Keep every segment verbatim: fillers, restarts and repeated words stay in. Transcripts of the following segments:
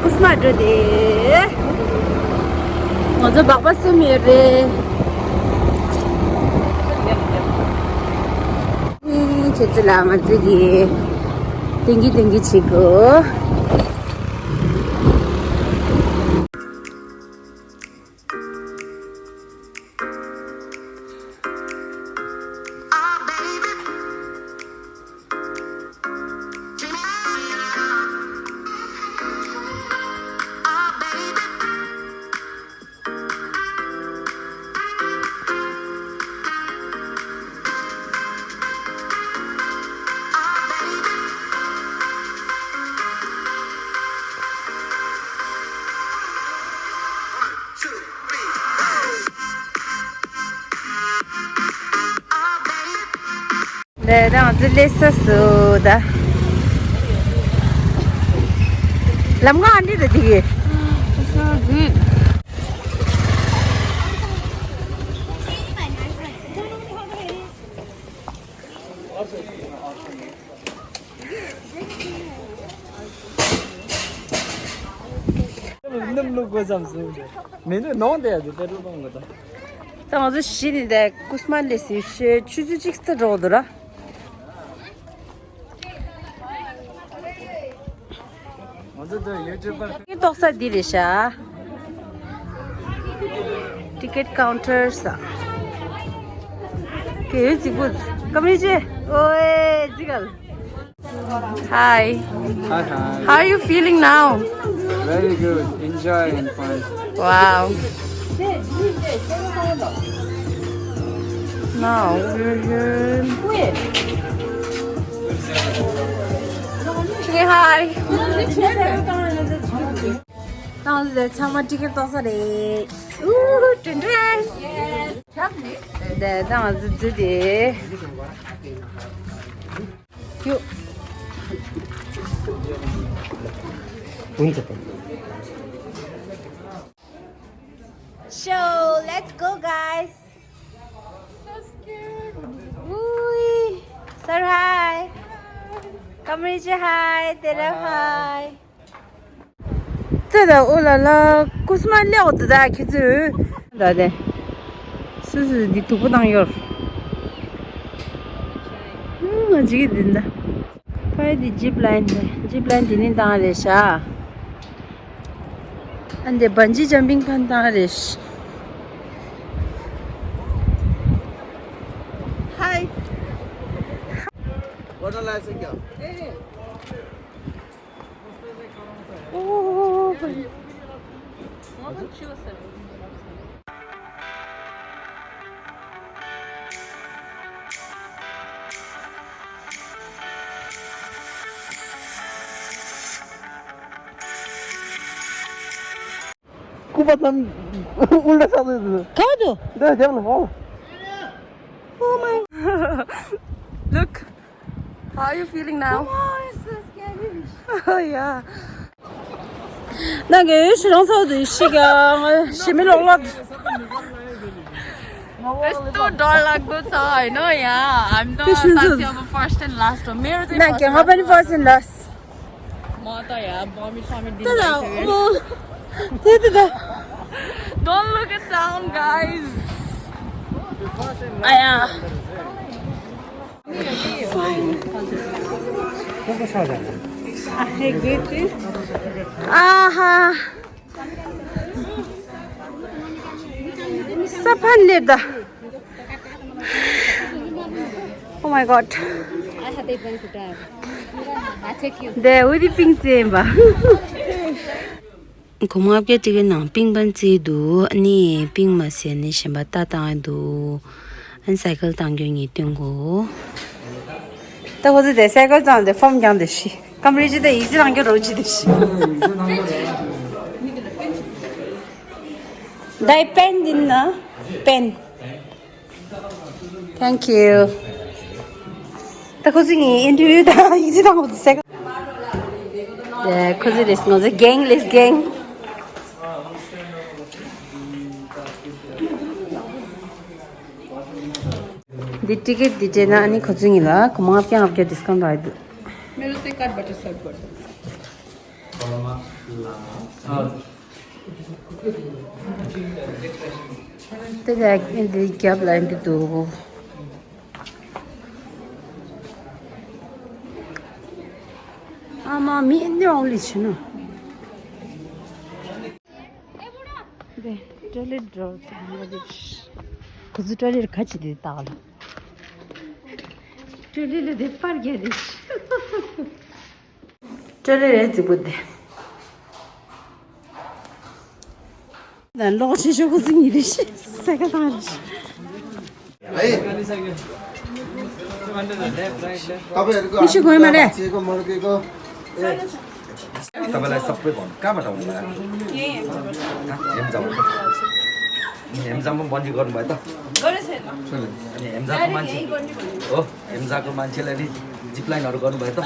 ཀུ་སྨ་འགྲོ་དེ། ང་ཚོ་སྦག་སྦག་གསུམ་ཡོད་རེད། ཁྱེད་ཚོ་ལ་ང་ཚོ་གི་དེང་གི་དེང་གི་བྱེད་དགོས། ལས་དང་ཚོ་ལས་ས་སུ་ད། ལམ་ང་ཨ་འདི་ད་དེ་གི། So good. ནམ་ལུག་གོ་ཙམ་བཟོས་འདུག་མི་འདུག་ནང་དེ་ཡ་དེ་པེ་ཏྲོལ་པམ་གོ་ད། ད་ང་ཚོ་གཞི་ནས་དེ་ཀུ་སྨ་ལེ་སི་ཆུ་ཚོད་གཅིག་ཙམ་འགྲོ་འདུག་ར། ང་ཚོ་དེ་ཡུ་ཊུབ་པར། ཏོག་ས་འདི་རེད་ཤག Ticket counter ས། གེ་ཡོད་ཅིག་པུ། ཀམ་རི་ཅེ། ཨོའེ་ཅི་གལ། Hi. Hi, hi. How are you feeling now? Very good. Enjoy and fun. Wow. Now we're here. Say hi. ཏང་ཟེར་ཚང་མ་ཊི་ཀེ་ཊི་ཏོག་ས་རེད། ཨུ་ཧུ་ཀྲིན་ཀྲིན། དེ་ཏང་ཟེར་ཟེར་དེ། ཡོ། So, let's go, guys. So scared. Woo! Sir, hi. Kamriji, hi. Tera, hi. ཏེ་ད་ཨོ་ལ་ལ་ཀུ་སྨ་ལེ་འོ་ཏེ་ད་ཁྱེད་ཚོས་ད་དེ་སུ་སུ་འདི་དུག་པོ་བཏང་ཡོད། ང་ཅིག་གི་འདི་འདྲ། ཕ་ཡི་འདི་ཇིབ་ལའིན་འདི་ཇིབ་ལའིན་འདི་ནི་བཏང་རེད་ཤག་ཨ་འདི་བན་ཇི་ཇམ་པིང་ཕན་བཏང་རེད་ཤག Hi. སྐུད་པ་ཙམ་ཨུལ་ཏྲ་ཆགས་ཚོད་འདུག་ག་འདུག་འདི་རྒྱབ་ནས་ཧོ། Oh my. Look. How are you feeling now? Oh, it's so scary. Oh, yeah. ནང་གི་ཤི་རང་ཚོ་དུ་ཤི་ག་ང་ཤི་མི་ལོག་ལོག It's too dark, like, good side. No, yeah, I'm not This is Santiago first and last. ནང་གི་ང་པན་first and last. མ་ད་ཡ་བ་མི་ཤ་མི་ད་ད་ཨོ། དེ་དེ་ད། Don't look it down, guys. ཨ་ཡ། Fine. ཨ་ཧ། ས་ཕན་ལེབ་ད། Oh my god. I had a very good time. I take you. དེ་འོ་དེ་པིང་ཙེ་ཡིན་པ། གོང་མ་ལྔ་བརྒྱ་ཊི་ཀེ་ཊི་ནང་པིང་པན་བརྩིས་འདུག་ཨ་ནི་པིང་མ་ཟད་ནི་གཞན་པ་ལྟ་བཏང་འདུག་ཨ་ནི་སའི་ཀལ་བཏང་རྒྱུ་ངེས་སྟོན་གོ་ད་ཁོ་ཚོ་དེ་སའི་ཀལ་བཏང་དེ་ཕོམ་རྒྱང་དེ་ཤི། ཀམ་རི་ཅི་དེ་ཡིག་ཚད་རང་རྒྱུ་རོགས་ཅི་དེ་ཤི། དེ་པན་དེ་ན་པན། Thank you. ད་ཁོ་ཚོ་ངའི་ཨིན་ཊར་བིའུ་དང་ཡིག་ཚད་དང་ཁོ་ཚོ་ཟེར། ཡ་ཁོ་ཚོ་རེས་ང་ཚོ་གེང་རེས་གེང་། འདི་ཊི་ཀེ་ཊི་འདི་སྤྲད་ན་ཨ་ནི་ཁོ་ཚོ་གཉིས་ལ་སྒོར་མོ་ལྔ་བརྒྱ་ལྔ་བརྒྱ་ཌི་སི་ཀའུན་ཊ་རག་གི་འདུག मेरे से काट बटर सर्व कर दो। དེ་ལ་འདི་རྒྱབ་ལ་འདི་འདུག་ཨ་མ་མི་འདི་ཨོང་ལི་ཆེ་ནོ། འདི་ཊོའི་ལེཊ་འགྲོ་ཚར་ཡོད་རེད། ཁོ་ཚོ་ཊོའི་ལེཊ་ག་ཅི་དེ་བཏགས་ལ། ཊོའི་ལེཊ་ལ་དེ་པར་རྒྱག་རེད། ཊོའི་ལེཊ་རེད་རྫིག་པོ་དེ། ད་ལོག་ཆེ་ཤོས་ཁོ་ཚོ་གཉིས་རེད་ཤི། ས་ཀ་ཐང་རེད་ཤི། ཡེ་ཤི་གོ་ཡི་མ་རེད། तपाईँलाई सबै भन्नु कहाँबाट आउनुभयो? एमजाम। एमजाममा बन्जी गर्नुभयो त? अनि एमजाको मान्छे हो, एमजाको मान्छेलाई नि जिप लाइनहरू गर्नुभयो त?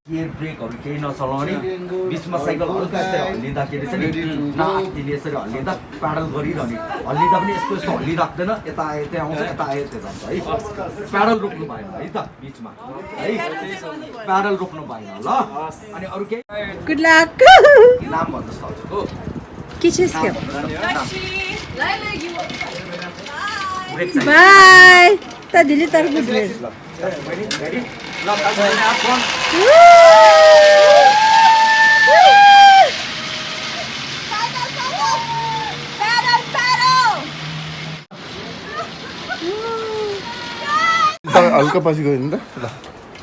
गियर ब्रेकहरू केही नचलाउने, बिचमा साइकल हल्का यसरी हल्लिँदाखेरि चाहिँ नि, न आत्तिने यसरी हल्लिँदा प्याडल गरिरहने। हल्लिँदा पनि यस्तो यस्तो हल्लिराख्दैन, यता आयो त्यहाँ आउँछ, यता आयो त्यहाँ जान्छ है। प्याडल रोक्नु भएन है त बिचमा है, प्याडल रोक्नु भएन ल। अनि अरू केही? Good luck। नाम भन्नुहोस् त हजुरको। के छ यसको? नाम भन्नुहोस् न, नाम। ब्रेक चाहियो। बाई। त दिल्ली तर गुड ब्रेक। ल, ल, ल, ल, ल, ल। हल्का पछि गयो नि त ल।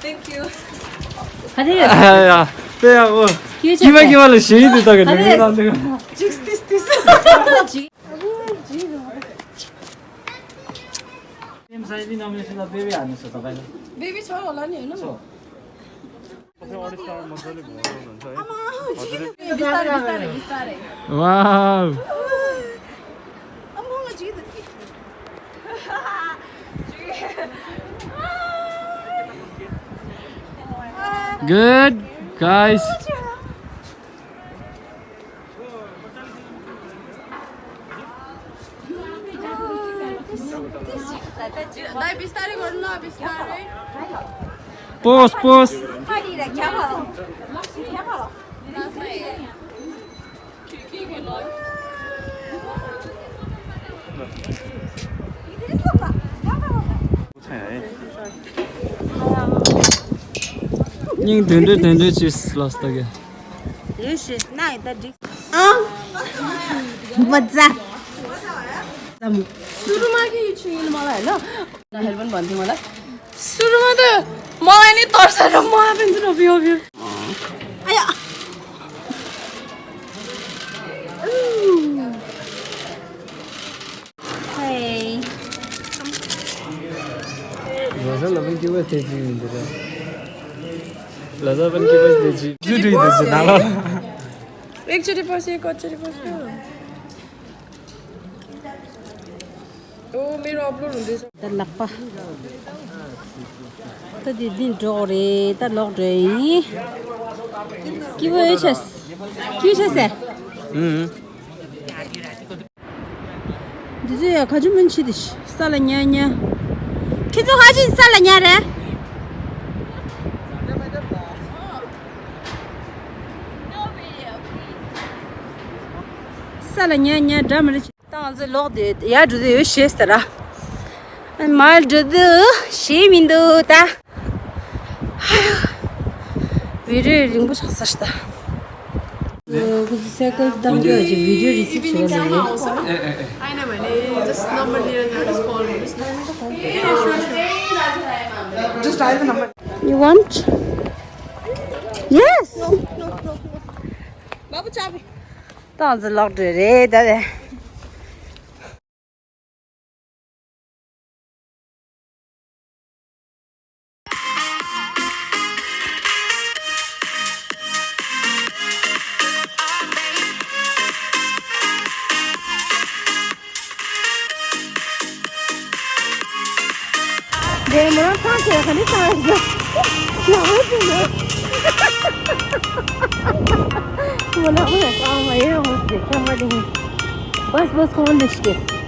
Thank you। अरे या, त्यही अब के छ किमा त? किमाले सिधै त अरे। गर्नु। जिस तिस तिस। सेम साइज नै नमिलेको छ त, बेबी हान्नुहोस् त तपाईँले। बेबी छ होला नि, होइन? छ। बिस्तारै, बिस्तारै, बिस्तारै। वाउ। आमा, जित। Good, guys. दाइ, बिस्तारै गर्नु ल, बिस्तारै। पोस, पोस। ཉིང་དོན་འགྲོ་དོན་འགྲོ་ཅིས་ལོས་ཏོ་གེ། ལོས་ཤེས་ན་ཡི་ད་འགྲིག་ཨང་། མ་ཛ། ད་མོ། སུ་རུ་མ་གི་ཡུ་ཆུ་ཡིན་མ་ལ་ལ། ན་ཧེལ་བན་བན་ཐི་མ་ལ། སུ་རུ་མ་ད། མ་ལ་ནི་ཏོར་ས་ར་མ་བན་ཛི་ར་བི་ཡོ་བི་ཡོ། ཨ་ཡ། Hey. ལ་ས་ལ་བན་ཀི་བ་ཏེ་ཅི་ཡིན་འདི་ར། ལ་ས་བན་ཀི་བ་ཏེ་ཅི། ཇུ་ཏུ་ཡིན་འདི་ཟེར་ན་ལ། एक चोटि पछि, एक चोटि पछि। ओ, मेरो अपलोड हुँदैछ। ད་ལག་པ། ད་འདི་འདི་འགྲོ་རེད། ད་ལོག་འགྲོ་ཡིན། ཀི་བ་ཡོད་ཤས། ཀི་ཤས་སེ། ཨུམ། འདི་ཚོ་ཡ་ག་ཅི་མིན་ཆི་དི་ཤི་ས་ལ་ཉ་ཉ། ཁྱེད་ཚོ་ག་ཅི་ས་ལ་ཉ་རེད། ས་ལ་ཉ་ཉ་འདྲ་མི་རེད། ད་ང་ཚོ་ལོག་དེ་ཡར་འགྲོ་དུས་ཡོད་ཤེས་ཟེར་ར། མར་འགྲོ་དུས་ཤེས་མི་འདུག་ད། བི་ཌིའོ་རིང་པོ་ཆགས་ས་ཤི་ད། ཁོ་ཚོ་སའི་ཀལ་བཏང་རྒྱུ་ཡོད་ཅིག་བི་ཌིའོ་རི་སིབ་བྱེད་པ་ལ་ཡོད། Eh, eh, eh. I know my name. Just number near and just call me. Just, yeah, sure, sure. Just dial the number. You want? Yes. No, no, no, no. Babu, चाबी। ད་ང་ཚོ་ལོག་འགྲོ་རེད་ད་དེ། ལགས་མོ་དེ་ལ། ཁོ་ལགས་མོ་ལ་ཀ་མ་ཡེ་ཡོང་དེ་ཁྱད་མ་དེ་ནི། བས་བས་ཁོང་ལ་ཤི།